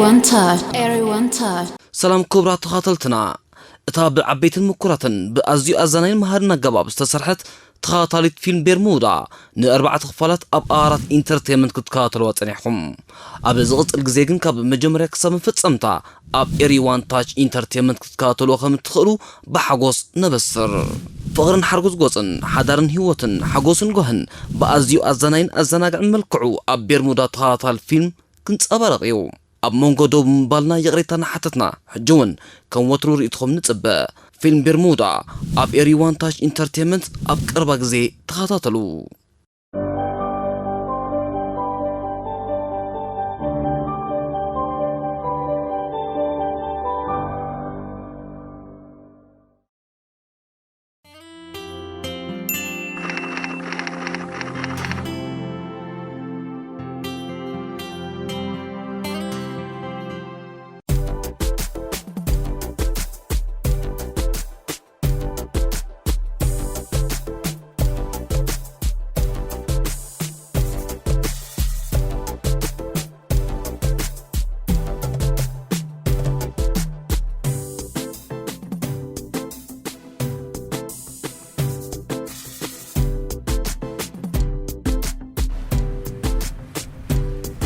One touch, everyone touch. ሰላም ክቡራት ተኸታተልትና፣ እታ ብዓበይትን ምኩራትን ብኣዝዩ ኣዛናይን መሃርን ኣገባብ ዝተሰርሐት ተኸታታሊት ፊልም ቤርሙዳ ንኣርባዕተ ክፋላት ኣብ ኣራት ኢንተርቴንመንት ክትከታተልዋ ጸኒሕኩም። ኣብ ዝቕጽል ግዜ ግን ካብ መጀመርያ ክሳብ መፈጸምታ ኣብ ኤሪ ዋን ታች ኢንተርቴንመንት ክትከታተልዎ ከም እትኽእሉ ብሓጎስ ነበስር። ፍቕርን ሓርጎጽጎጽን፣ ሓዳርን ህይወትን፣ ሓጎስን ጓህን ብኣዝዩ ኣዛናይን ኣዘናግዕን መልክዑ ኣብ ቤርሙዳ ተኸታታሊ ፊልም ክንጸባረቕ እዩ። ኣብ መንጎ ደው ብምባልና ይቕሬታ እናሓተትና፣ ሕጂ እውን ከም ወትሩ ርእይቶኹም ንጽበ። ፊልም ቤርሙዳ ኣብ ኤሪ ዋን ታች ኢንተርቴንመንት ኣብ ቀረባ ግዜ ተኸታተሉ።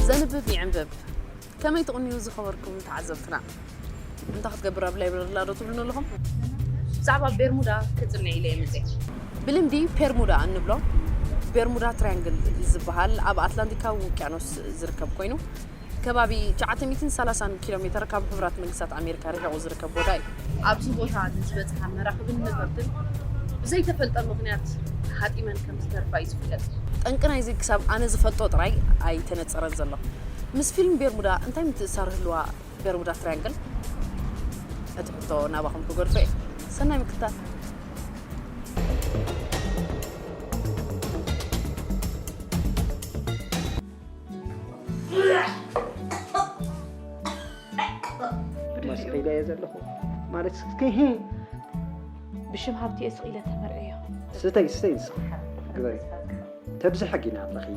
ዘንብብ ይዕንብብ። ከመይ ትቕንዩ ዝኸበርኩም ተዓዘብትና? እንታይ ክትገብር ኣብ ላይብረሪ ኣላ ዶ ትብሉኒ ኣለኹም? ብዛዕባ ቤርሙዳ ክጽንዕ ኢለ እየ መጽየ። ብልምዲ ፔርሙዳ እንብሎ ቤርሙዳ ትራያንግል ዝበሃል ኣብ ኣትላንቲካዊ ውቅያኖስ ዝርከብ ኮይኑ፣ ከባቢ ትሽዓተ ሚእትን ሰላሳን ኪሎ ሜተር ካብ ሕቡራት መንግስታት ኣሜሪካ ርሒቑ ዝርከብ ቦታ እዩ። ኣብዚ ቦታ ንዝበጽሓ መራኽብን ነበርትን ብዘይተፈልጠ ምኽንያት ተሃጢመን ከም ዝተርፋ እዩ ዝፍለጥ። ጠንቂ ናይዚ ክሳብ ኣነ ዝፈልጦ ጥራይ ኣይተነጸረን ዘሎ። ምስ ፊልም ቤርሙዳ እንታይ ምትእስሳር ህልዋ ቤርሙዳ ትራያንግል? እቲ ሕቶ ናባኹም ክገድፎ እየ። ሰናይ ምክትታል። መስቀል እየ ዘለኹ ማለት እስኪ ብሽም ሃብቲ እየ ስቕ ኢለ ተመርዕዮ። ስተይ ስተይ ንስኺ ግበሪ። ተብዝሐ ጊና ኣለኺ።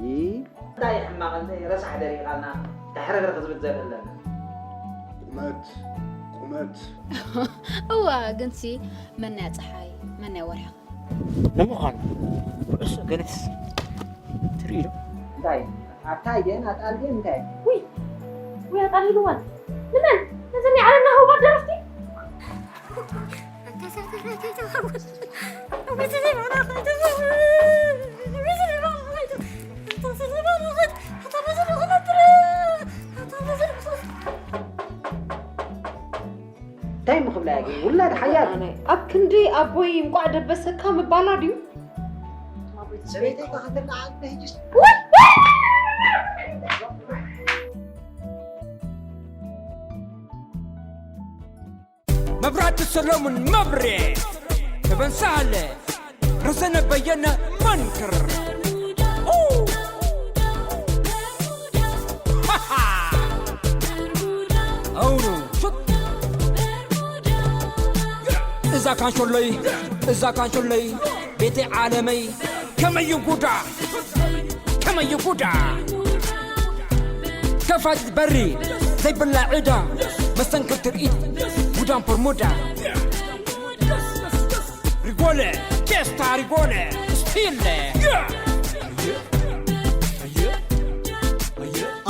እንታይ ሕማቕ እንተ ረሳሕ ደሪቓልና፣ ተሕረግረኽ ዝብል ዘርኢ ኣለና። ቁመት፣ ቁመት። እዋ፣ ግንሲ መን እያ ጸሓይ፣ መን እያ ወርሒ? ንምዃኑ፣ ኩዕሶ ገለስ ትርኢ ዶ? እንታይ? ኣታ እየን ኣጣል ግን እንታይ? ውይ፣ ውይ፣ ኣጣል ኢልዋን። ንመን? ነዘን ናይ ዓለምና ህቡባት ደረፍቲ? እንታይ ምኽብላ እያ ግን ውላድ ሓያል። ኣነ ኣብ ክንዲ ኣቦይ እንቋዕ ደበሰካ ምባላ ድዩ? ሰበይተይ ከኸተና ዓንተ ሂጅስ። መብራህቲ ሰሎሙን መብሬ፣ ፈበን ሳህለ፣ ረዘነ በየነ መንክር። ኡ! ሃሃ! ኣውሩ፣ ሹት! እዛ ካንሾለይ፣ እዛ ካንሾለይ፣ ቤተይ ዓለመይ፣ ከመይ ጉዳ፣ ከመይ ጉዳ። ከፋቲት በሪ ዘይብላ ዕዳ፣ መስተንክር ትርኢት፣ ጉዳም ፎርሙዳ። ሪጎለ፣ ኬስታ ሪጎለ፣ ስቲለ።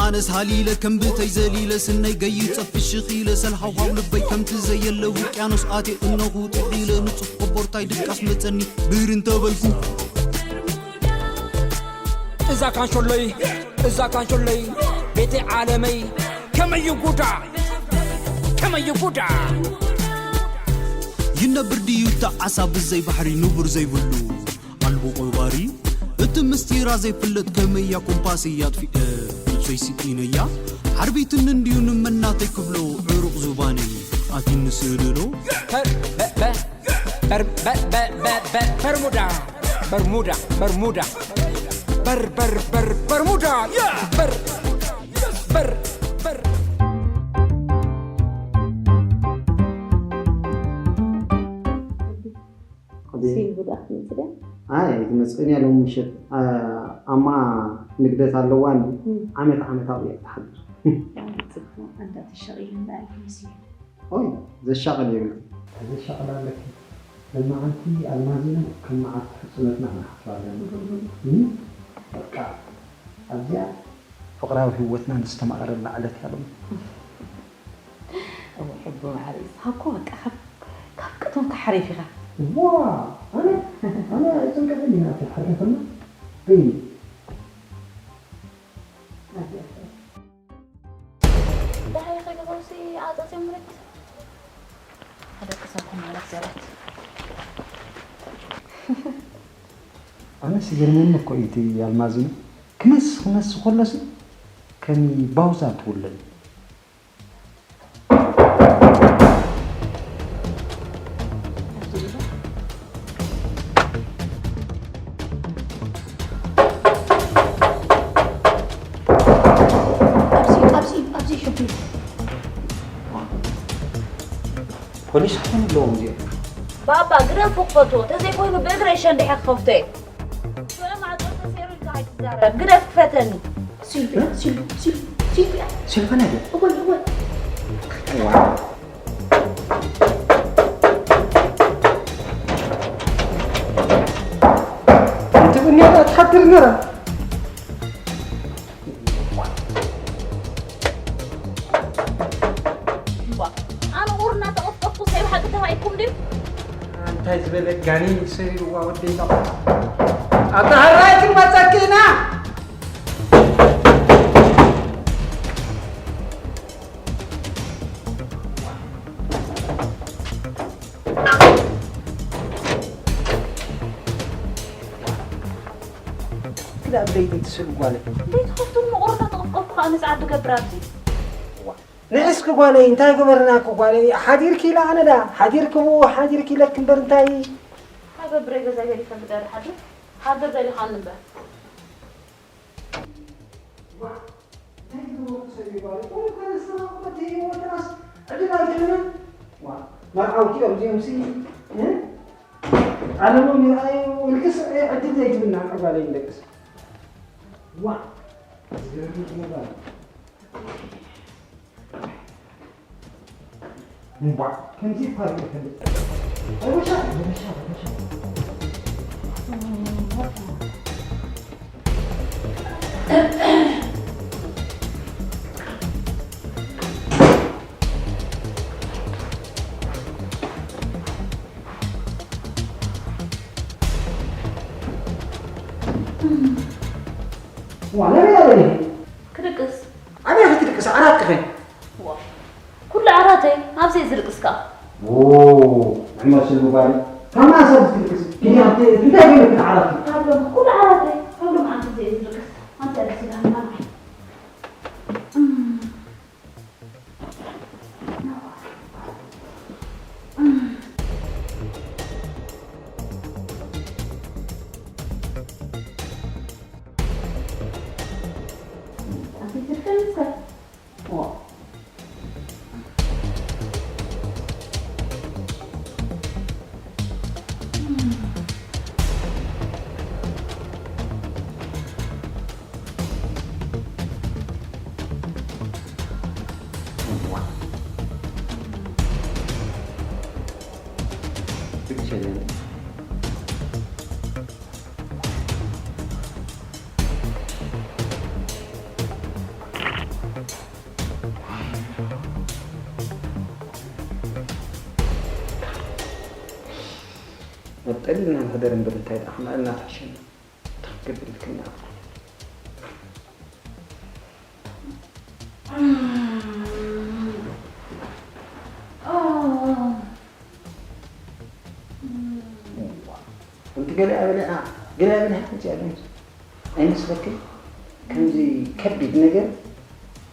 ኣነስ ሃሊለ ከም ብተይ ዘሊለ ስነይ ገይጸ ፍሽኽ ኢለ ሰልሃውሃው ልበይ ከምቲ ዘየለ ውቅያኖስ ኣትየ እነኹ ጥሒለ ንጹህ ኮቦርታይ ድቃስ መጸኒ ብር እንተበልኩ። እዛ ካንሾለይ፣ እዛ ካንሾለይ፣ ቤተይ ዓለመይ፣ ከመይ ጉዳ፣ ከመይ ጉዳ። ይነብር ድዩ እታ ዓሳ ብዘይ ባሕሪ ንቡር ዘይብሉ ኣልቦ ቆባሪ? እቲ ምስጢራ ዘይፍለጥ ከመያ ኮምፓስ እያ ኣጥፊአ ልብሰይ ስኢነያ ሓርቢትኒ እንድዩ ንመናተይ ክብሎ ዕሩቕ ዙባነይ ኣትዩኒ ስእለሎ። በር-፣ በ-፣ በ-፣ በር-፣ በ-፣ በ-፣ በ-፣ በ-፣ በርሙዳ፣ በርሙዳ፣ በርሙዳ። በር-፣ በር-፣ በር-፣ በርሙዳ። በር-፣ በር-፣ በር-፣ ሲል ጉዳት ምጽደ? ኣይ፣ ትመጽእን እያ ሎም ምሸት። ኣ-፣ ኣማ ንግደት ኣለዋ እንዲ? እም። ዓመት ዓመታዊ እያ ትሓድር። ጽቡቕ፣ ኣንታ ተሻቒሉ እንዳኣልኩ መስዩ። ኦይ፣ ዘሻቕል የብልኩ። ተዘሻቕል ኣለኪ። ለማዓንቲ ኣልማዚኖ ከም መዓልቲ ፍጹመትና ክንሓስባ ኣለና። እም? በቃ፣ ኣብዚኣ ፍቕራዊ ህይወትና ንስተማቐረላ ዕለት እያ ሎሚ። እወ፣ ሕቡ ማዕረ፣ ንስኻ እኮ በቃ ካብ፣ ካብ ቅድምካ ሓሪፍ ኢኻ። ዋ፣ ኣነ፣ ኣነ ኣይጭንቀተኒ ኢና፣ እቲ ሓሪፍና በይኑ። ደሃይ ከገባውሲ ኣጻጽዮም ምልክት። ኣደቅሳኩም ማለት ዘራት። ኣነስ ይገርመኒ እኮ እዩ እቲ ኣልማዝኒ። ክመስ፣ ክመስ ከሎሲ ከም ባውዛ ትውለድ። ኣብዚ፣ ኣብዚ፣ ኣብዚ ሽጉጥ። ፖሊስ ክኾኑ ኣለዎም እዚኦም። ባባ፣ ግደፉ ክፈትዎ። ተዘይኮይኑ ብእግረይ ሸንዲሐ ክኸፍቶ እየ። ወላ ማዕጾ ተሰይሩ ኢልካ ኣይትዛረብ። ግደፍ ክፈተኒ። ሲልቪያ፣ ሲል-፣ ሲል-፣ ሲልቪያ። ሲልቫና ድያ? እወ፣ እወ። ዋው። ኣንቲ ቡንያት ኣትሓድር ነራ። እምባ፣ ኣነ ቁር እናተቐፍቀፍኩ ሰብ ሓቂ ተባኢኩም ድዩ? እንታይ ዝበለ ጋኔን ሰሪርዋ ወደይ። ኣታ ሕራይ ክንመጸኪ ኢና። ክዳን ደይደይ ትስል ጓለይ። ደይትኸፍቱን መቑርና ተቐፍቀፍኩ ከዓ ንፅዓት ትገብር ኣብዚ። ንዕስኪ ጓለይ፣ እንታይ ገበርናኪ ጓለይ? ሓዲርኪ ኢለ ኣነ ዳ፣ ሓዲርኪ ብኡ፣ ሓዲርኪ ኢለኪ እምበር እንታይ? ሃገር ብረይ ገዛ ገዲፈ ክዳር ሓድር፣ ሃገር ደሊኻኒ እምበር። ዋ፣ እንታይ ዝገበርኩ ሰብ እዩ ጓለይ? ቆይ፣ እኳ ንስኻ እኮ እቲ ህይወትናስ ዕድል ኣይትህብን። ዋ፣ መርዓውቲ እዮም እዚኦም ሲ፣ እ? ዓለሞም ይርኣዩ ኢልክስ ዕድል ዘይትብልና ዕባለ ይንደቅስ። ዋ፣ ዝገርም እዩ ጓል። እምቧ፣ ከምዚ እኳ ርኢኹ ትፈልጥ። ረበሻ፣ ረበሻ፣ ረበሻ። ዋላ ምን ያለ ይሄ? ክድቅስ። ኣበይ ክትድቅስ? ዓራት ክኸይ? ዋ፣ ኩሉ ዓራተይ ኣብዘይ ዝድቅስ ከኣ። ዎ፣ ንዕመት ስልሚ ጓል። ከማ ሰብ ዝድቅስ። ኪዲ ኣብቲ እንታይ ገይሩ ክን ዓራት? ካብሎም ኩሉ ዓራተይ፣ ካብሎም ዓንተ ዘይ ዝድቅስ። ኣንተ ደስ ይላል ማለት። ኣንተ ትድቅስ እስከ። ዋ። ኣብ ጠሊልና ንሕደር እምበር እንታይ ደኣ ክመኣልና ተሕሸና። እንታይ ክገብር ኢልክና? እንቲ ገሊኣ በሊዓ፣ ገሊኣ በሊዓ ከምዚ ኣለ ኣይመስለክን? ከምዚ ከቢድ ነገር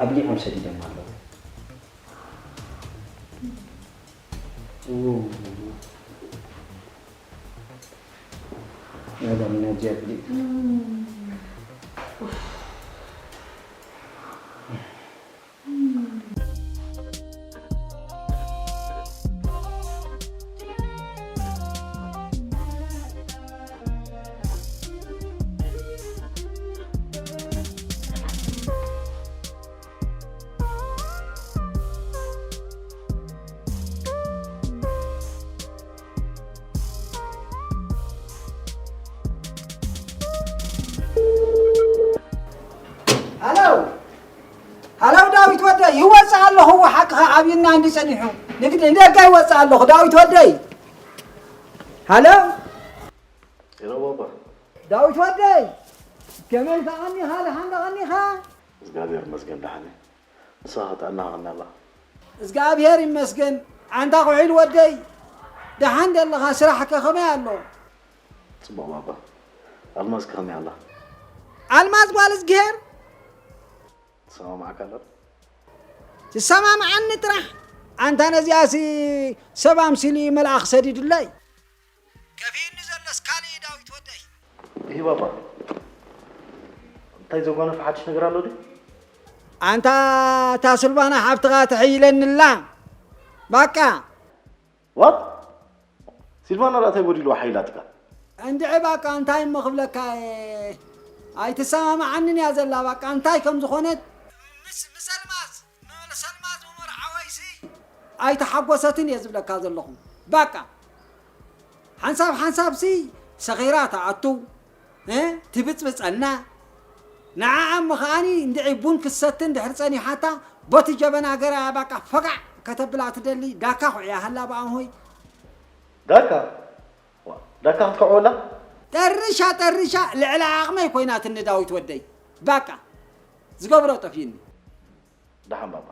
ኣብሊዖም ሰዲዶም ኣለዉ። ው። ናይዛ ምናጅያ ብሊጥ። ኣብና እንዲ ጸኒሑ ንግዲ ንደጋ ይወጽእ ኣለኹ። ዳዊት ወደይ። ሃሎ። ሄሎ ባባ። ዳዊት ወደይ። ከመይ ተቐኒኻ? ደሓን ተቐኒኻ? እግዚኣብሔር ይመስገን ደሓን እየ። ንስኻ ከ ጥዕናኻ ከመይ ኣላ? እግዚኣብሔር ይመስገን። ኣንታ ኩሒል ወደይ፣ ደሓን ደለኻ? ስራሕከ ከመይ ኣሎ? ጽቡቕ ባባ። ኣልማዝ ከ ከመይ ኣላ? ኣልማዝ ጓል እዝግሄር ትሰማምዓካ ኣላ? ትሰማምዓኒ ጥራሕ። ኣንታ ነዚኣሲ ሰብ ኣምሲሉ እዩ መልኣኽ ሰዲዱለይ። ከፊኡኒ ዘሎስ ካልእ እዩ ዳዊት ወደይ። እሂ ባባ፣ እንታይ ዘጓነፈ ሓድሽ ነገር ኣሎ ድዩ? ኣንታ እታ ስልባና ሓብትኻ ተሕይለኒ ኣላ ባቃ። ዋት? ሲልቫና ደኣ እንታይ ጎዲልዋ ሓይላትካ? እንድዒ ባቃ እንታይ እሞ ክብለካ እየ ኣይትሰማምዓንን እያ ዘላ ባቃ እንታይ ከም ዝኾነት ምስ ምስ ኣልማዝ ንበለ ሰልማዝ መመርዓወይሲ ኣይተሓጎሰትን እየ ዝብለካ ዘለኹ ባቃ ሓንሳብ ሓንሳብሲ ሰኺራ ትኣቱ ትብጽብጸና ንዓኣ እሞ ከኣኒ እንድዒ ቡን ክትሰቲ እንድሕር ጸኒሓታ ቦቲ ጀበና ገራ ባቃ ፈጋዕ ከተብላ ትደሊ ዳካ ኩዕያ ሃላ ብኣንሆይ ዳካ ዳካ ክትከዕወላ ጠርሻ ጠርሻ ልዕሊ ዓቕመይ ኮይናትኒ ዳዊት ወደይ ባቃ ዝገብሮ ጠፊኒ ደሓን ባባ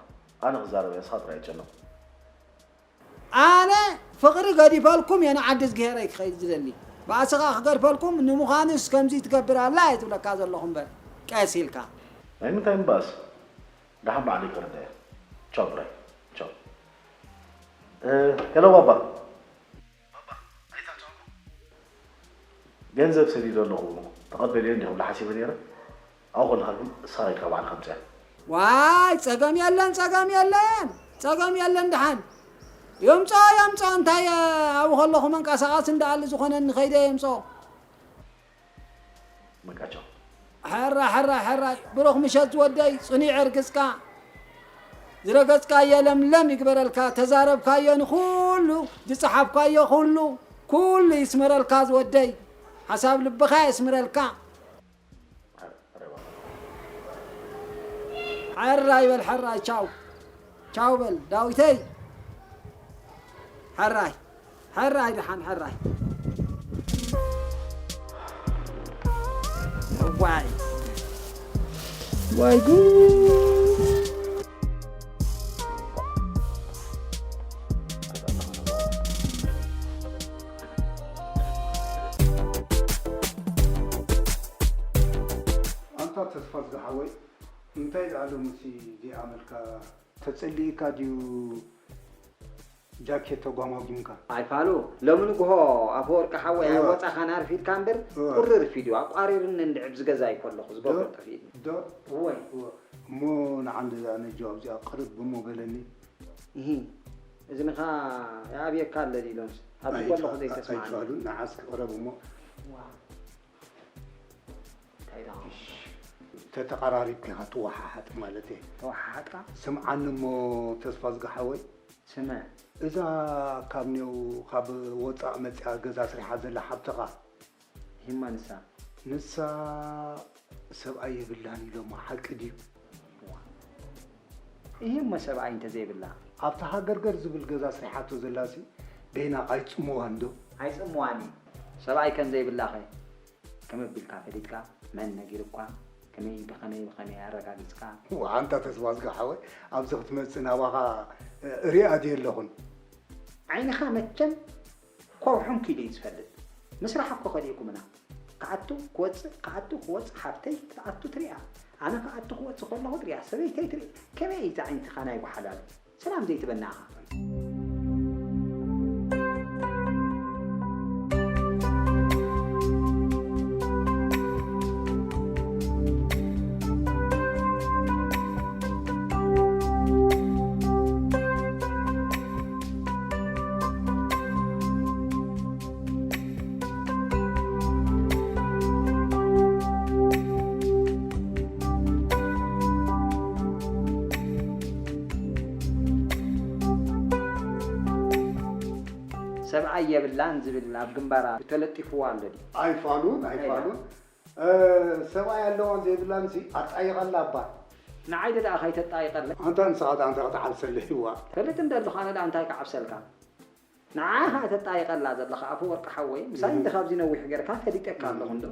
ኣነ ክዛረብ እየ ንስኻ ጥራይ ኣይጨነቕ ኣነ ፍቕሪ ገዲፈልኩም እየ ንዓዲ ዝገሄረይ ክኸይድ ዝደሊ ባእሲ ኸኣ ክገድፈልኩም ንምዃኑስ ከምዚ ትገብር ኣላ እየ ዝብለካ ዘለኹ እምበር ቀስ ኢልካ ናይ ምንታይ ምባእሲ ደሓን ባዕለይ ክርዳ እየ ቻው ጥራይ ቻው ሄሎ ባባ ባባ ኣይታትዖ ገንዘብ ሰዲደ ኣለኹ ተቐበልዮ እንዲኹም ሓሲበ ነይረ ኣብኡ ከለኻ ግን ንስኻ ኢልካ ባዕልኻ ኣምፅኣ። ዋይ ፀገም የለን ፀገም የለን ፀገም የለን ደሓን የምፅኦ የምፅኦ እንታይ ኣብኡ ከለኹ መንቀሳቐሲ እንዳኣሊ ዝኾነኒ ከይደ የምፅኦ። መቃቸው። ሕራይ ሕራይ ሕራይ ብሩኽ ምሸት ዝወደይ ጽኑዕ ዕርግጽካ ዝረገጽካዮ ለምለም ይግበረልካ ተዛረብካዮ ንኹሉ ዝጸሓፍካዮ ኩሉ ኩሉ ይስመረልካ ዝወደይ ሓሳብ ልብኻ የስምረልካ። ሕራይ በል ሕራይ ቻው ቻው በል ዳዊተይ። ሕራይ ሕራይ ደሓን ሕራይ። ዋይ ዋይ ጉድ። ኣንታ ተስፋ ዝገሓወይ እንታይ ደኣ ሎምሲ ዘይኣመልካ ተጸሊእካ ድዩ ጃኬት ተጓማጒምካ? ኣይ ፋሉ፣ ሎሚ ንግሆ ኣፈወርቂ ሓወይ ኣይወጻኻን ኣርፊድካ እምበር ቁሪ ርፊድ እዩ ኣቋሪርኒ እንድዒ ኣብዚ ገዛይ ከለኹ ዝገብሮ ጠፊእኒ። ዶ? እወ። እሞ ንዓንዲ እዛ ነጆ ኣብዚኣ ቅርብ እሞ በለኒ። እሂ እዝንኻ ይኣብየካ ኣለሊ ኢሎምስ ኣብቲ ከለኹ ዘይተስማዕኒ። ኣይፋሉ ንዓስ ክቕረብ እሞ። እንታይ ደኣ? ተተቐራሪብካ ኢኻ ትወሓሓጥ ማለት እየ። ተወሓሓጥካ? ስምዓኒ እሞ ተስፋዝጊ ሓወይ። ስምዕ። እዛ ካብ ኔው ካብ ወጻእ መጺኣ ገዛ ኣስሪሓ ዘላ ሓብትኻ። ሂማ ንሳ። ንሳ ሰብኣይ የብላን ኢሎማ ሓቂ ድዩ? እሂ እሞ ሰብኣይ እንተዘይብላ። ኣብቲ ሃገርገር ዝብል ገዛ ኣስሪሓቶ ዘላሲ ቤና ኣይጽምዋን ዶ? ኣይጽምዋን እዩ። ሰብኣይ ከም ዘይብላኸ? ከመይ ኣቢልካ ፈሊጥካ? መን ነጊሩካ? ከመይ ብኸመይ ብኸመይ ኣረጋጊጽካ? ዋእ ኣንታ ተስፋዝጊ ሓወይ ኣብዚ ክትመጽእ ናባኻ ሪኣ ድየ ኣለኹን። ዓይንኻ መቸም ኮውሑንኪ ድዩ ዝፈልጥ? ምስራሕ እኮ ከሊእኩምና። ክኣቱ ክወጽእ ክኣቱ ክወጽእ ሓፍተይ ክትኣቱ ትሪኣ ኣነ ክኣቱ ክወጽእ ከለኹ ትሪኣ ሰበይተይ ትሪኢ ከመይ እያ እዛ ዓይንትኻ ናይ ጓሓላሉ? ሰላም ዘይትበና ኢኻ። ሰብኣይ የብላን ዝብል ኣብ ግንባራ ተለጢፍዋ ኣሎ ድዩ? ኣይፋሉን ኣይፋሉን ሰብኣይ ኣለዋን ዘይብላን ሲ ኣጣይቐላ እባ። ንዓይ ደኣ ከይተጣይቀለይ። ኣንታ ንስኻ ደኣ እንታይ ክትዓብሰለይ? እዋ። ፈልጥ እንደ ኣለኻ ኣነ ደኣ እንታይ ክዓብሰልካ? ንዓኻ ተጣይቀላ ዘለኻ ኣፈወርቂ ሓወይ፣ ምሳይ እንደ ካብዚ ነዊሕ ጌርካ ፈሊጠካ ኣለኹ እንዶ።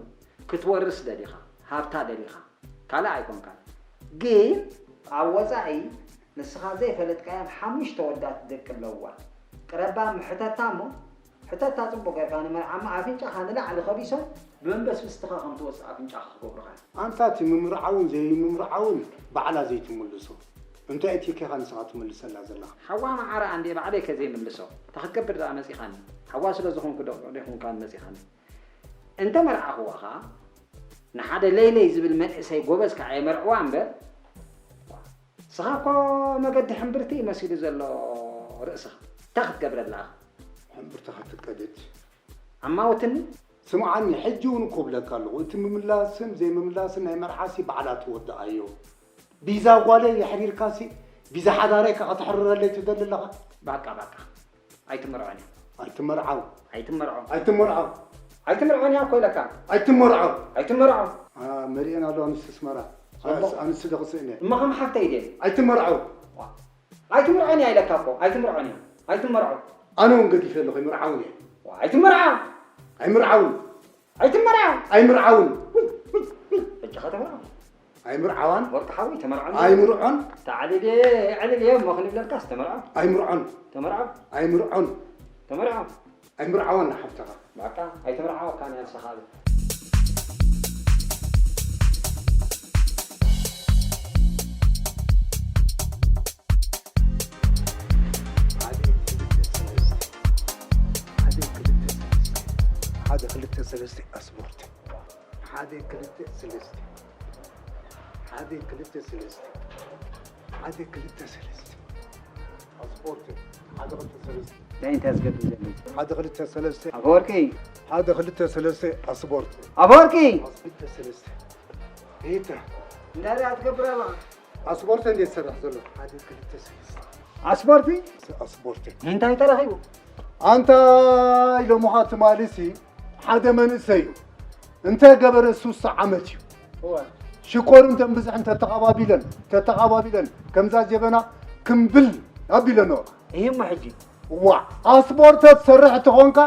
ክትወርስ ደሊኻ፣ ሃብታ ደሊኻ። ካልእ ኣይኮንካን። ግን ኣብ ወጻኢ ንስኻ ዘይፈለጥካዮም ሓሙሽተ ወዳት ደቂ ኣለዋ። ቅረባ ምሕተታ እሞ፣ ሕተታ ጽቡቕ ጌርካ ንመርዓማ ኣፍንጫኻ ንላዕሊ ከቢሶም ብመንበስብስትኻ ከም ትወጽእ ኣፍንጫኻ ክገብሩኻ እዮም። ኣንታ እቲ ምምርዓውን ዘይምምርዓውን ባዕላ ዘይትምልሶ። እንታይ እቲ ኬኻ ንስኻ ትምልሰላ ዘለኻ? ሓዋ መዓራ ኣንዴ ባዕለይ ከ ዘይምልሶ። እንታይ ክትገብር ደኣ መጺኻኒ? ሓዋ ስለ ዝኾንኩ ዶ ዶ ይኹንካን መጺኻኒ? እንተ መርዓኽዋ ኸኣ ንሓደ ለይለይ ዝብል መንእሰይ ጎበዝ ከኣ የመርዕዋ እምበር፣ ስኻ እኮ መገዲ ሕምብርቲ እዩ መሲሉ ዘሎ ርእስኻ። እንታይ ክትገብረላ ኢኻ? ሕምብርትኻ ትቀደድ። ኣማውትኒ? ስምዓኒ፣ ሕጂ እውን እኮ እብለካ ኣለኹ፣ እቲ ምምላስን ዘይምምላስን ናይ መርዓሲ ባዕላ ትወድኣዮ። ቢዛ ጓለይ የሕሪርካሲ፣ ቢዛ ሓዳረይ ከ ከተሕርረለይ ትደሊ ኣለኻ? ባቃ፣ ባቃ። ኣይትመርዖን እያ። ኣይትመርዓው። ኣይትመርዖ። ኣይትመርዓው። ኣይትመርዖን እያ እኮ ኢለካ። ኣይትመርዓው። ኣይትመርዖ። አ፣ መሪኤን ኣሎ ኣንስቲ ኣስመራ። ጽቡቕ። ኣንስ-፣ ኣንስቲ ዶ ክስእን እየ? እሞ ከም ሓፍተይ ድየ? ኣይትመርዓው። ዋ። ኣይትምርዖን እያ ኢለካ እኮ። ኣይትምርዖን እያ። ኣይትመርዖ። ኣነ እውን ገዲፈ ኣለኹ፣ ኣይምርዓውን እየ። ዋ፣ ኣይትመርዓ። ኣይምርዓውን። ኣይትመርዓ። ኣይምርዓውን። ውይ፣ ውይ፣ ውይ። በጃኻ ተመርዓ። ኣይምርዓዋን። ወርቂ ሓወይ ተመርዖ። ኣይምርዖን። ተዓሊል እየ፣ ዕልል እየ እሞ ክንብለልካስ ተመርዖ። ኣይምርዖን። ተመርዖ። ኣይምርዖን። ተመርዖ። ኣይምርዓዋን ንሓፍትኻ። በቃ ኣይትምርዓወካን እያ ንስኻ። ሓደ ክልተ ሰለስተ። ሓደ ክልተ ሰለስተ። ሓደ ክልተ ሰለስተ ኣስፖርት። ሓደ ክልተ ሰለስተ። ሓደ ክልተ ሰለስተ። ሓደ ክልተ ሰለስተ። ኣስፖርት። ሓደ ክልተ ሰለስተ። እንታይ እንታይ ዝገብር ዘሎ? ሓደ ክልተ ሰለስተ። ኣፈወርቂ። ሓደ ክልተ ሰለስተ ኣስፖርት። ኣፈወርቂ። ሓደ ክልተ ሰለስተ። እንታይ ደኣ ትገብር ኣለኻ? ኣስፖርት እንዴት ዝሰርሕ ዘሎ? ሓደ ክልተ ሰለስተ። ኣስፖርቲ? ኣስፖርት። እንታይ ተረኺቡ? ኣንታ ኢሎምኻ ትማሊሲ ሓደ መንእሰይ እዩ። እንተ ገበረ ሱሳ ዓመት እዩ። እወ። ሽኮርን ደም ብዝሕን ተተቓባቢለን፣ ተተቓባቢለን ከምዛ ጀበና ክምብል ኣቢለንኦ። እሂ እሞ ሕጂ? ዋ፣ ኣስፖርት ትሰርሕ ተኾንካ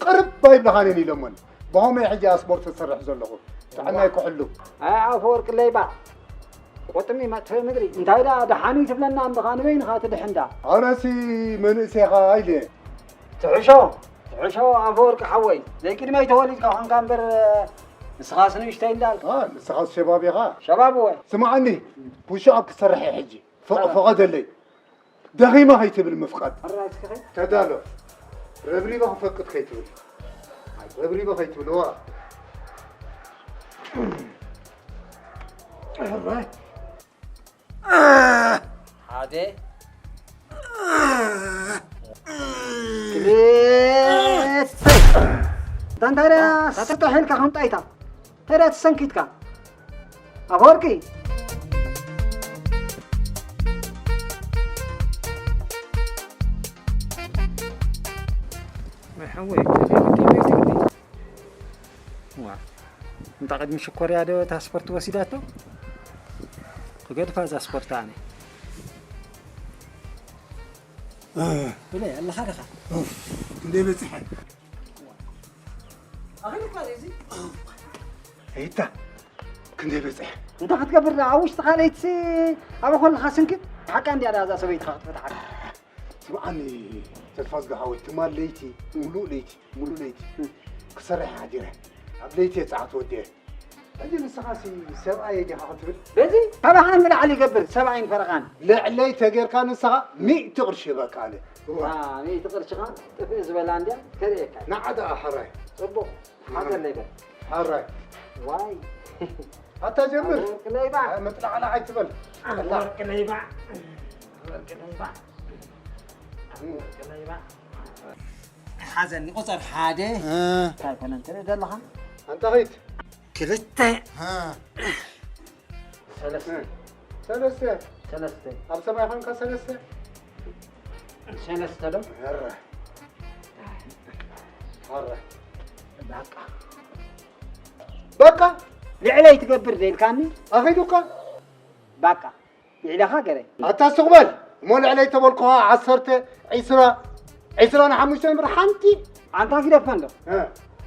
ቅርብ ኣይብልኻንን ኢሎሞን። ብኸመይ ሕጂ ኣስፖርት ትሰርሕ ዘለኹ? ጥዕናይ ክሕሉ። ኣይ ኣፈወርቂ ለይባ። ቁጥሚ መጥፍኢ ምድሪ። እንታይ ደኣ ደሓኑ ትብለና እምበኻ ንበይንኻ ትድሕን ደኣ። ኣነሲ መንእሰይኻ ኢለ። ትሕሾ፣ ትሕሾ ኣፈወርቂ ሓወይ። ዘይቅድመይ ተወሊድካ ኾንካ እምበር ንስኻስ ንእሽተይ እንዳልካ። ኣ፣ ንስኻስ ሸባብ ኢኻ። ሸባብ እወ። ስምዓኒ፣ ፑሽ ኣፕ ክሰርሕ እየ ሕጂ። ፍቕ-፣ ፍቐደለይ። ደኺመ ከይትብል ምፍቃድ። ኣራይ እስኪ ኸይ። ተዳሎ። ረብሪበ ክፈቅድ ከይትብል። ረብሪበ ከይትብል፣ እዋ። ኣራይ። ሓደ። ክልተ። ዳንዳርያ ሰጠሕ ኢልካ ከም ጣይታ። ተዳ ተሰንኪትካ። ኣፈወርቂ። ወይ ሓወይ፣ ግዲ፣ ግዲ፣ ግዲ፣ ግዲ። ዋ። እንታ ቅድሚ ሽኮርያ ዶ እታ ስፖርት ወሲዳቶ? ክገድፋ እዛ ስፖርት ኣነ። እ። ብለ፣ ኣለኻ ደኻ? ኡፍ፣ ክንደይ በጺሐ? ኣኺሉ እኳ እዚ። እይታ፣ ክንደይ በጺሐ? እንታይ ክትገብር ደኣ? ኣብ ውሽጥኻ ለይትሲ ኣብ ኮለኻ ስንክት። ሓቃ እንድያ ደኣ እዛ ሰበይትኻ ክትፈትሓካ። ስምዓኒ፣ ተስፋዝጊ ሓወይ፣ ትማል ለይቲ፣ ሙሉእ ለይቲ፣ ሙሉእ ለይቲ እ። ክሰርሕ ሓዲረ። ኣብ ለይቲ እየ ጸዓት ወዲአ። ሕጂ ንስኻሲ ሰብኣየ ዲኻ ክትብል? በዚ ካባኻ ንላዕሊ ይገብር ሰብኣይን ፈረቓን። ልዕለይ ተጌርካ ንስኻ ሚእቲ ቅርሺ በቃ ኣለ። ዋ፣ ሚእቲ ቅርሽኻ ጥፍእ ዝበላ እንድያ ከርእየካ። ንዓ ደኣ ሕራይ። ጽቡቕ። ሓዘለይ በል። ሕራይ። ዋይ። ኣታ ጀምር። ወርቂ ለይባ። ኣይ፣ መጥላዕላዕ ኣይትበል። ወርቂ ለይባ። ወርቂ ለይባ። ወርቂ ለይባ። ሓዘኒ ቁጽር ሓደ። እ። እንታይ ኮነ እንትርኢ ዘለኻ? ኣንታ ኸይት። ክልተ። ሃ። ሰለስተ። እ። ሰለስተ። ሰለስተ። ኣብ ሰማይ ኾንካ ሰለስተ? ሰለስተ ዶ? ኧረ። ኧረ። በቃ። በቃ? ልዕለይ ትገብር ደልካኒ? ኣኺዱካ? በቃ። ልዕለኻ ገለ። ኣታ ስቕ በል እሞ፣ ልዕለይ ተበልኩኻ ዓሰርተ፣ ዒስራ፣ ዒስራን ሓሙሽተን ብር ሓንቲ። ኣንታ ግደፈ እንዶ። እ።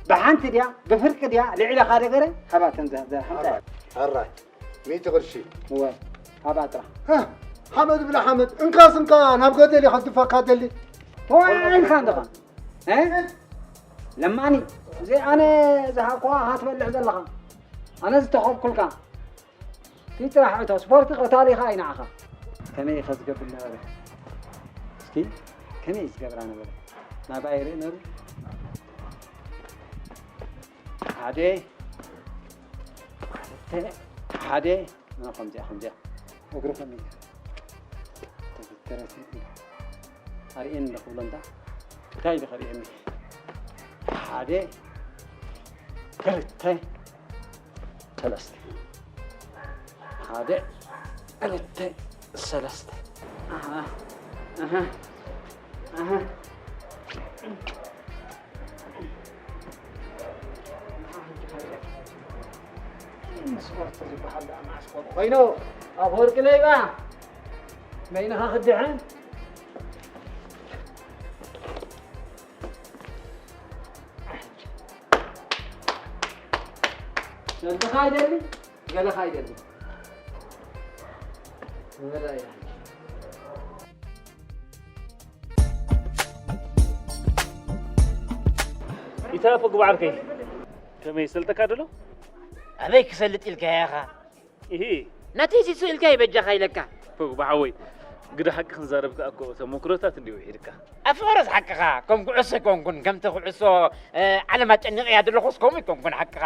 ብሓንቲ ድያ ብፍርቂ ድያ ልዕለኻ ዶ ገለ? ሃባተን ዘ- ዘ- ሓምሳ። ኣራይ፣ ኣራይ፣ ሚእቲ ቅርሺ። እወ፣ ሃባ ጥራሕ። እ፣ ሓመድ ብላ ሓመድ፣ እንካስ እንካ ናብ ገደል ይኸድፈካ ደሊ። ተዋዒልካ እንዶኻ። እ? ለማኒ፣ እዚ ኣነ ዝሃብኩኻ ኢኻ ትበልዕ ዘለኻ። ኣነ ዝተኸብኩልካ። እቲ ጥራሕ እቶ ስፖርት ቀታሊ ኢኻ እዩ ንዓኻ። ከመይ ኢኸ ዝገብር ነበረ? እስኪ ከመይ እዩ ዝገብራ ነበረ? ናባይ ይርኢ ነሩ። ሓደ ክልተ ሓደ ና ከምዚኣ ከምዚኣ እግሩ ከመይ ተተረሰ ኣርእየኒ ክብሎ እንዳ እንታይ ኢሉ ከርእየኒ ሓደ ክልተ ሰለስተ ሓደ ክልተ ሰለስተ ኣሃ ኣሃ ኣሃ ስፖርት ዝበሃል ደኣ መዓስ ኮነ ኮይኑ ኣብ ወርቂ ለይባ በይንኻ ክድሕን ነብኻ ኣይደሊ ገለኻ ኣይደሊ ኢታ ፎግባ ዓርከይ ከመይ ሰልጠካ ደሎ? ኣበይ ክሰልጥ ኢልካያ ኢኻ? ኢሂ ናተይ ሲሶ ኢልካ ይበጃኻ ኢለካ። ፎግባ ሓወይ ግደ ሓቂ ክንዛረብ ከኣ እኮ ተመክሮታት እንድዩ ውሒድካ። ኣፍቕሮ ዝሓቅኻ ከም ኩዕሶ ኣይኮንኩን ከምቲ ኩዕሶ ዓለም ኣጨኒቕያ ዘለኹስ ከምኡ ኣይኮንኩን ሓቅኻ።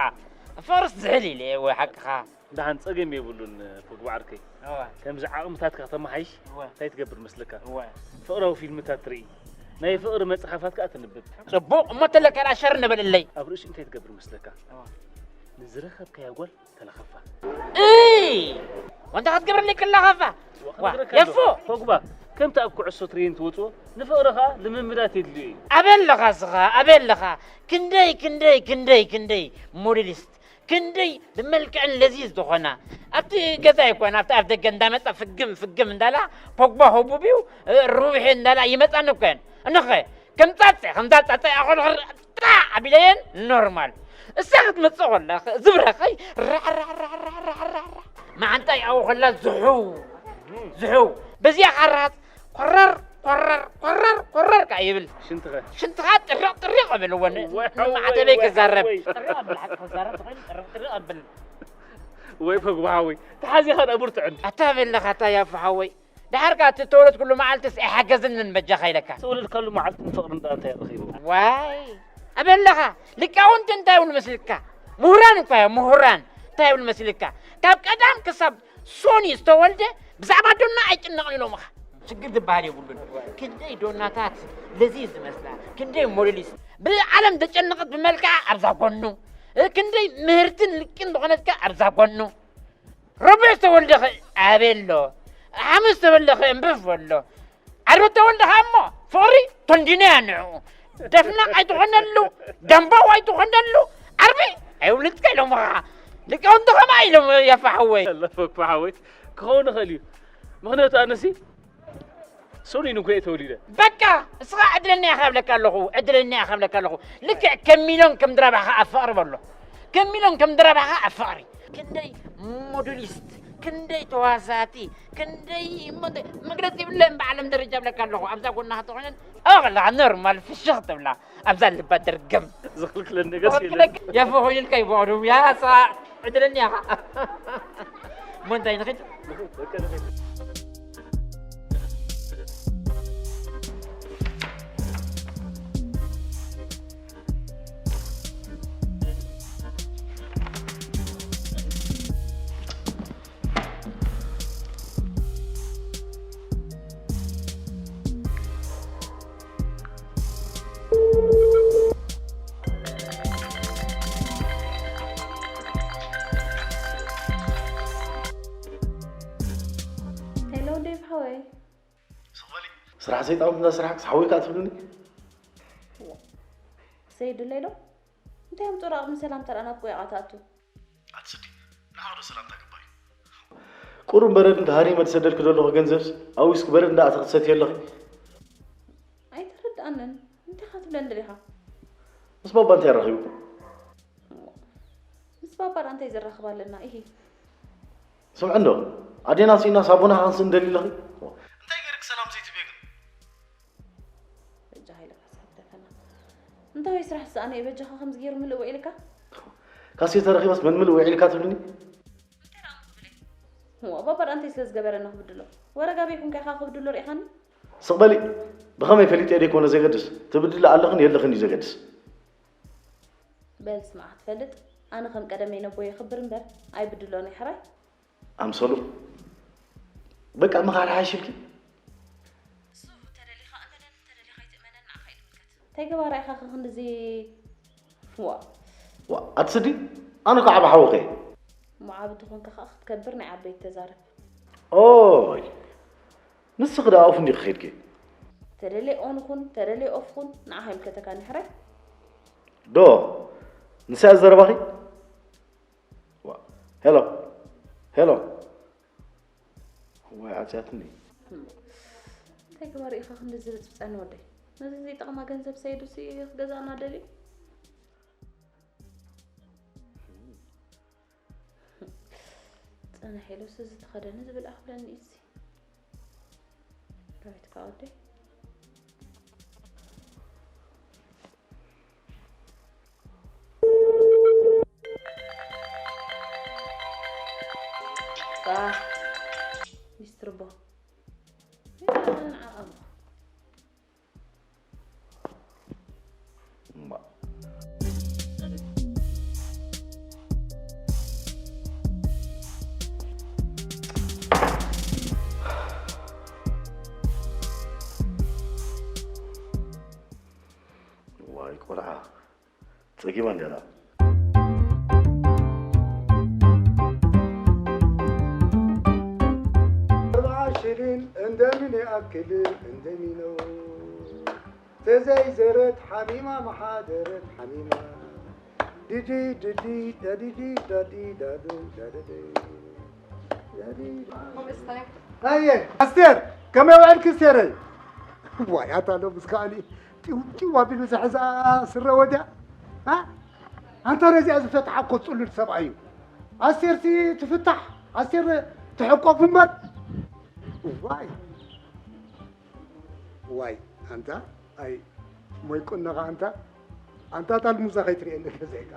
ኣፍቕሮስ ዝሕል ኢለ እወ ሓቅኻ። ደሓን ጸገም የብሉን ፎግባ ዓርከይ። እወ። ከምዚ ዓቕምታትካ ከተመሓይሽ እወ። እንታይ ትገብር መስለካ? እወ። ፍቕራዊ ፊልምታት ትርኢ። ናይ ፍቕሪ መጽሓፋት ከኣ ተንብብ። ጽቡቕ እሞ ተለካ ደኣ ሸር ንበለለይ። ኣብ ርእሲኡ እንታይ ትገብር መስለካ? እወ። ንዝረኸብካያ ጓል ተለኸፋ። እይ! ወንታ ክትገብረለይ ክለኸፋ። ዋ፣ የፎ! ፎግባ፣ ከምቲ ኣብ ኩዕሶ ትሬን ትወጽኦ ንፍቕሪ ከኣ ልምምዳት የድልዮ እዩ። ኣበይ ኣለኻ እስኻ? ኣበይ ኣለኻ? ክንደይ ክንደይ ክንደይ ክንደይ ሞዴሊስት ክንደይ ብመልክዕን ለዚዝ ዝኾና ኣብቲ ገዛ ይኮን ኣብቲ ኣፍ ደገ እንዳመጻ ፍግም ፍግም እንዳላ ፖግባ ሆቡቢው ሩብሒ እንዳላ ይመጻኒ እኮ እየን እንኸ ከም ጻጸ ከም ጻጸ ኣኾል ጣ ኣቢለየን ኖርማል እሳ ክትመጽእ ኮላ ዝብረኸይ ራዕራዕራዕራዕራዕራዕ መዓንጣይ ኣብኡ ኮላ ዝሕው ዝሕው በዚኣ ካራት ኮረር ኮረር ኮረር ኮረር ከኣ ይብል። ሽንትኸ? ሽንትኻ ጥርቕ ጥርቕ እብል እወ ንማዕተበይ ክዛረብ። ጥርቕ እብል ሓቂ ክዛረብ ተኾይኑ ጥርቕ ጥርቕ እብል። ወይ ፎግባ ሓወይ ተሓዚኻ ደኣ ብርትዕ እንዲ። ኣታ በለኻ ኣታ ያፎ ሓወይ። ደሓር ከኣ እቲ እተወለድኩሉ መዓልትስ ኣይሓገዝንን በጃኻ ኢለካ። ዝተወለድካሉ መዓልቲ ንፍቕሪ እንዳ እንታይ ረኺቡ? ዋይ ኣበለኻ ሊቃውንቲ እንታይ ይብሉ መስልካ? ምሁራን እኳ እዮም ምሁራን እንታይ ይብሉ መስልካ? ካብ ቀዳም ክሳብ ሶኒ ዝተወልደ ብዛዕባ ዶና ኣይጭነቕን ኢሎምኻ። ሽግር ዝበሃል የብሉን። ክንደይ ዶናታት ለዚዝ ዝመስላ፣ ክንደይ ሞዴሊስት ብዓለም ዘጨነቐት ብመልክዓ ኣብዛ ጎኑ፣ ክንደይ ምህርትን ልቅን ዝኾነት ከ ኣብዛ ጎኑ። ረቡዕ ዝተወልደ ኸ ኣበይ ኣሎ? ሓሙስ ዝተወልደ ኸ እምብፍ ኣሎ? ዓርቢ ተወልደ ኸ እሞ ፍቕሪ ተንዲኖ እያ ንዕኡ። ደፍናቕ ኣይትኾነሉ፣ ደንባው ኣይትኾነሉ። ዓርቢ ኣይውልድካ ኢሎም ኸዓ ሊቃውንቲ ኸማ ኢሎም ያፋ ሓወይ። ለፈኩ ሓወይ ክኸውን ይኽእል እዩ። ምኽንያቱ ኣነሲ ሶሊን እኮ እየ ተወሊደ። በቃ እስኻ ዕድለኛ ኢኻ እብለካ ኣለኹ፣ ዕድለኛ ኢኻ እብለካ ኣለኹ። ልክዕ ከም ሚልዮን ከም ድራባኻ ኣብ ፍቕሪ በሎ። ከም ሚልዮን ከም ድራባኻ ኣብ ፍቕሪ። ክንደይ ሞዴሊስት፣ ክንደይ ተዋሳእቲ፣ ክንደይ መግለፂ ይብለን ብዓለም ደረጃ እብለካ ኣለኹ። ኣብዛ ጎናኻ ተኾይነን ኣብኣ ከለኻ ኖርማል ፍሽኽ ትብላ። ኣብዛ ልባ ድርግም ዝኽልክለኒ ነገር የለን። የፎ ኮይኑልካ ይቦዕዱ ያሳ ዕድለኛ ኢኻ። እሞ እንታይ ንኺድ? ሄሎ ዴቭ ሓወይ። ስራሕ ሰይጣን እንዳ ስራሕ ክስ ሓወይ ከኣ ትብልኒ። ሰይድለይ ዶ? እንታይ ኣምፅኦ ኣብ ቅድሚ ሰላምታ ደኣ ናብ ቆይቓ ትኣቱ? ኣትስዲ ንዓዶ ሰላምታ ግባይ። ቁሩብ በረድ እንተ ሃሪመ ዝሰደልኪ ዘለኹ ገንዘብስ ኣብ ዊስኪ በረድ እንዳኣተኺ ትሰትዮ ኣለኺ። ኣይተረድኣንን። እንታይ ኢኻ ትብለኒ ደሊኻ? ምስ ባባ እንታይ ኣራኺቡ? ምስ ባባ ደኣ እንታይ ዘራኽብ ኣለና? ኢሂ። ስምዒ እንዶ፣ ኣዴና ስኢና ሳቦና ክንስእ እንደሊ ኣለኺ? እንታይ ገይርክ ሰላም ዘይትብዮ ግን? በጃ ሃይለ ካሳ ክተፈና። እንታይ ወይ ስራሕ ዝሰኣነ እዩ በጃኻ ከምዚ ገይሩ ምልእ ውዒልካ? ካሴ ተረኺባስ መን ምልእ ውዒልካ ትብልኒ? እንታይ ደኣ ምኽብለይ? እሞ ባባ ደኣ እንታይ ስለ ዝገበረና ክብድሎ? ወረ ጋቤ ኩንካ ኢኻ ክብድሎ ርኢኻኒ? ስቕ በሊ። ብኸመይ ፈሊጠ ደይኮነ ዘገድስ፣ ትብድሊ ኣለኽን የለኽን እዩ ዘገድስ። በል ስማዕ ክትፈልጥ፣ ኣነ ከም ቀደመይ ነቦይ የኽብር እምበር ኣይብድሎን እየ ሕራይ። ኣምሰሉ። በቃ ምኻድ ሓይሽልኪ። እሱ ተደሊኻ እመነን፣ ተደሊኻ ኣይትእመነን ንዓኻ እዩ ዝምልከት። እንታይ ገባራ ኢኻ ከ ክንድዚ ዋ። ዋ፣ ኣትስዲ? ኣነ እኮ ዓቢ ሓውኺ እየ። እሞ ዓቢ ተኾንካ ከኣ ክትከብር ናይ ዓበይቲ ተዛረብ። ኦይ፣ ንስኺ ደኣ ኦፍ እንዲኺ ኸይድኪ። ተደልየ ኦን ኩን፣ ተደልየ ኦፍ ኩን፣ ንዓኻ ይምልከተካ ንሕራይ። ዶ፣ ንሳ እያ ዘረባኺ? ዋ፣ ሄሎ፣ ሄሎ። ዋይ፣ ዓጽያትኒ። እንታይ ግባር ኢኻ ክንዲ ዝብጽብጸኒ ወደይ? ነዚ ዘይጠቕማ ገንዘብ ሰይዱሲ ክገዛእና ደልዩ? ጽንሕ ኢሉስ እዚ ተኸደኒ ዝብል ኣኽብለኒ ኢልሲ። ዳዊት ከኣ ወደይ። ባ ሚስትር ቦ። ንዓኣ እማ። ዋይ ቆልዓ፣ ጸጊባ እንድያ ደኣ። ኣርብዓ ሽሊን እንደምን ያክል እንደሚነው ተዘይዘረት ሓሚማ መሓደረት ሓሚማ ድዲ ድዲ ዳዲዲ ዳዲ ዳዱ ዳደደ ዳዲ። ኣየ ኣስቴር፣ ከመይ ውዕልኪ ኣስቴረይ? ዋይ ኣታ ሎምስ ከኣኒ ጢው ጢው ኣቢሉ ዝሕዛ ስረ ወዲያ። ኣ? ኣንታ ነዚኣ ዝፈትሓ እኮ ጽሉል ሰብኣይ እዩ። ኣስቴርሲ ትፍታሕ፣ ኣስቴር ትሕቆፍ እምበር። ዋይ ዋይ ኣንታ ኣይ ሞይ ቁኖኻ ኣንታ ኣንታ ታልሙዛ ከይትርእየኒ ገዛይካ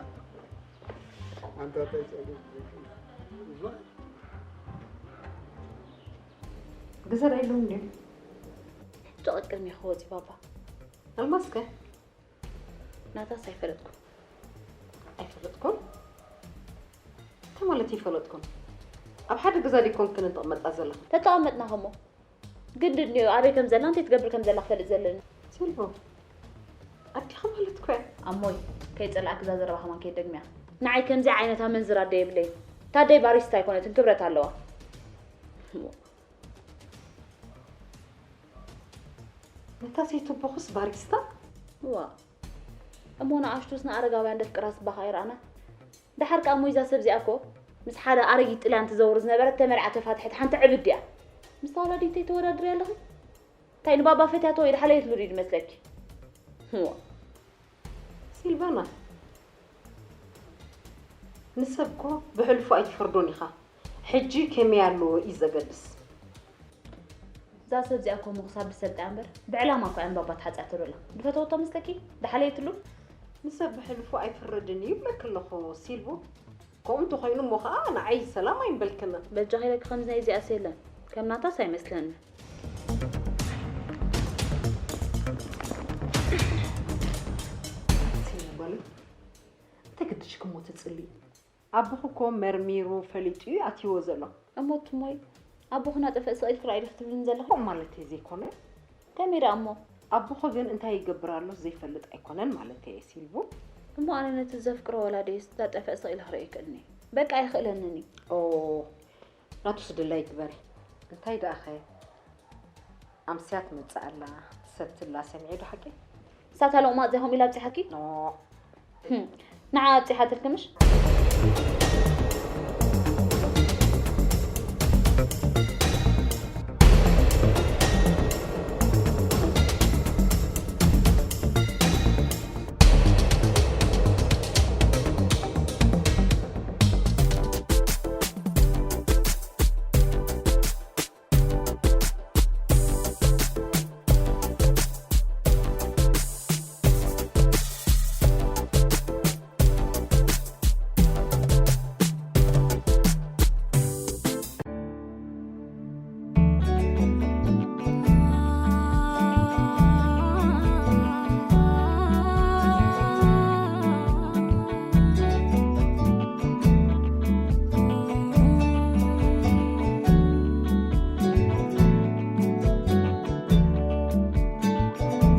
ኣንታ እንታይ ጸጉር ዋይ ገዛ ዶ የለውን ድዩ? ሕቶ ቅድሚ ክወፂ ባባ። ኣልማዝከ? ናታስ ኣይፈለጥኩን። ኣይፈለጥኩን? እንታይ ማለት ኣይፈለጥኩን? ኣብ ሓደ ገዛ ዲኮን ክንጥቕመጣ ዘለኹን? ተጠቐመጥና ከሞ ግድን ድዩ ኣበይ ከም ዘላ እንታይ ትገብር ከም ዘላ ክፈልጥ ዘለኒ። ሲልቮ ኣዲኻ ማለት እኮ እያ። ኣሞይ ከይጸላእኪ እዛ ዘረባ ከማን ከይትደግምያ። ንዓይ ከምዚኣ ዓይነት ኣመንዝራ ኣደ የብለይን። እታ ኣደይ ባሪስታ ኣይኮነትን ክብረት ኣለዋ። ነታ ዘይትቦኹስ ባሪስታ? እዋ እሞ ንኣሽቱስ ንኣረጋውያን ደፍቅራ ስባኻ ኣይረኣና። ደሓር ከኣ እሞ እዛ ሰብ እዚኣ እኮ ምስ ሓደ ኣረጊት ጥልያን ትዘውር ዝነበረት ተመርዓ ተፋትሐት ሓንቲ ዕብድ እያ። ምስታ ወላዲተይ ተወዳድርያ ኣለኺ? እንታይ ንባባ ፈትያቶ ወይ ደሓለየትሉ ድዩ ዝመስለኪ? እዋ ሲልቫና ንሰብ እኮ ብሕልፉ ኣይትፈርዶን ኢኻ። ሕጂ ከመይ ኣለዎ እዩ ዘገድስ። እዛ ሰብ እዚኣ እኮ ምኽሳብ ብሰብጣ እምበር ብዕላማ እኮ እያ ንባባ ተሓጽያቶ ዘላ። ድፈተወቶ መስለኪ? ደሓለየትሉ? ንሰብ ብሕልፉ ኣይፍረድን እዩ ይብለኪ ኣለኹ ሲልቮ። ከምኡ እንተኾይኑ እሞ ኸኣ ንዓይ ሰላም ኣይምበልክን። በጃኺ ኢለኪ ከምዚ ናይ እዚኣስ የለን። ከም ናታስ ኣይመስለንን። እንታይ ግድሽ ክሞ ትጽሊ? ኣቦኺ እኮ መርሚሩ ፈሊጡ እዩ ኣትይዎ ዘሎ። እሞ ትሞይ ኣቦኺ እናጠፍአ ስቕ ኢልኪ ርኣዪ ዲኺ ትብልኒ ዘለኺ? ከምኡ ማለተይ ዘይኮነ። ከመይ ደኣ እሞ? ኣቦኺ ግን እንታይ ይገብር ኣሎ ዘይፈልጥ ኣይኮነን ማለተይ እየ ሲልቡ። እሞ ኣነ ነቲ ዘፍቅሮ ወላዲየስ እናጠፍአ ስቕ ኢለ ክርእዮ ኣይክእልን እየ። በቃ ኣይኽእለንን እዩ። ኦ ናቱስ ድላዪ ግበሪ። እንታይ ደኣኸ? ኣምስያ ትመጽእ ኣላ ትሰቲ ኣላ ሰሚዐ ዶ ሓቂ? ንሳ እታ ሎቕማጽ እዚኣ ከምኡ ኢላ ኣብጺሓኪ? ኖእ። ህም፣ ንዓ ኣብጺሓትልኪ ምሽ?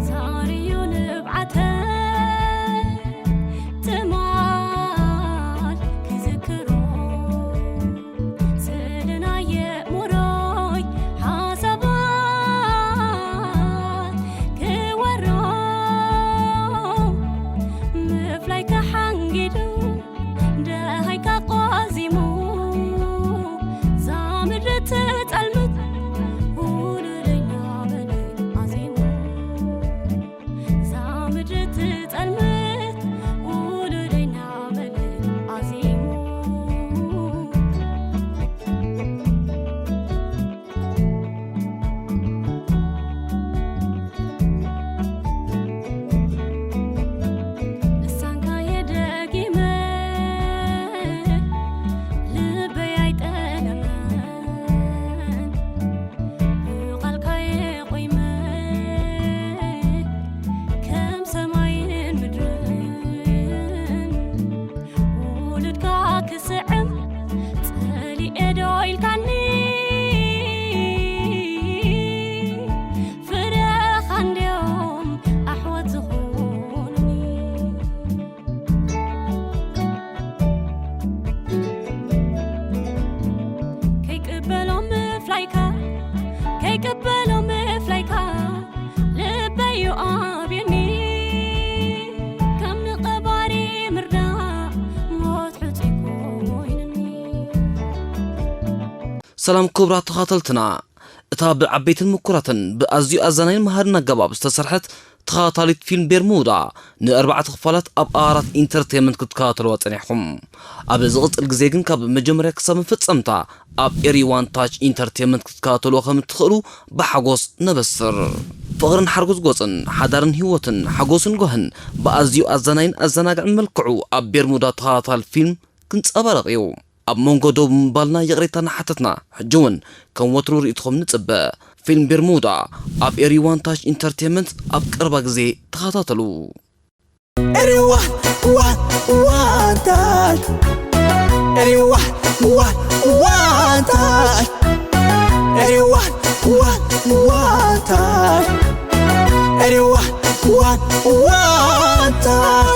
ዛርዩ ንብዓተ ትማል ክዝክሮ፣ ስእልን ኣየእምሮይ ሓሳባት ክወሮ፣ ምፍላይ ተሓንጊዱ ደሃይካ ቆዚሙ፣ ዛ ምድሪ ትጸልምት ውሉደይ እናበለ ኣዜሙ። ዛ ምድሪ ትጸልምት ውሉደይ እናበለ ኣዜሙ። ልሳንካ የደጊመ ልበይ ኣይጠለመን፣ ብቓልካ የቑይመ ከም ሰማይን ምድርን። ውሉድካ ክስዕም ጸሊኤ ዶ ኢልካኒ? ፍረኻ እንድዮም ኣሕዋት ዝኾኑኒ። ከይቅበሎ ምፍላይካ፣ ከይቅበሎ ምፍላይካ፣ ልበይ እዩ ኣብዩኒ። ከም ንቐባሪ ምርዳእ ሞት ሕጹይ ኮይኑኒ። ሰላም ክቡራት ተኸታተልትና፣ እታ ብዓበይትን ምኩራትን ብኣዝዩ ኣዛናይን መሃርን ኣገባብ ዝተሰርሐት ተኸታታሊት ፊልም ቤርሙዳ ንኣርባዕተ ክፋላት ኣብ ኣራት ኢንተርቴይንመንት ክትከታተልዋ ጸኒሕኩም። ኣብ ዝቕጽል ግዜ ግን ካብ መጀመርያ ክሳብ መፈጸምታ ኣብ ኤሪ ዋን ታች ኢንተርቴይንመንት ክትከታተልዎ ከም እትኽእሉ ብሓጎስ ነበስር። ፍቕርን ሓርጎጽጎጽን፣ ሓዳርን ህይወትን፣ ሓጎስን ጓህን ብኣዝዩ ኣዛናይን ኣዘናግዕን መልክዑ ኣብ ቤርሙዳ ተኸታታሊ ፊልም ክንጸባረቕ እዩ። ኣብ መንጎ ደው ብምባልና ይቕሬታ እናሓተትና፣ ሕጂ እውን ከም ወትሩ ርኢትኹም ንጽበ። ፊልም ቤርሙዳ ኣብ ኤሪ ዋን ታች ኢንተርቴይንመንት ኣብ ቀረባ ግዜ ተኸታተሉ። ኤሪ ዋን፣ ዋን፣ ዋን ታች። ኤሪ ዋን፣ ዋን፣ ዋን ታች። ኤሪ ዋን፣ ዋን፣ ዋን ታች። ኤሪ ዋን፣ ዋን፣ ዋን ታች።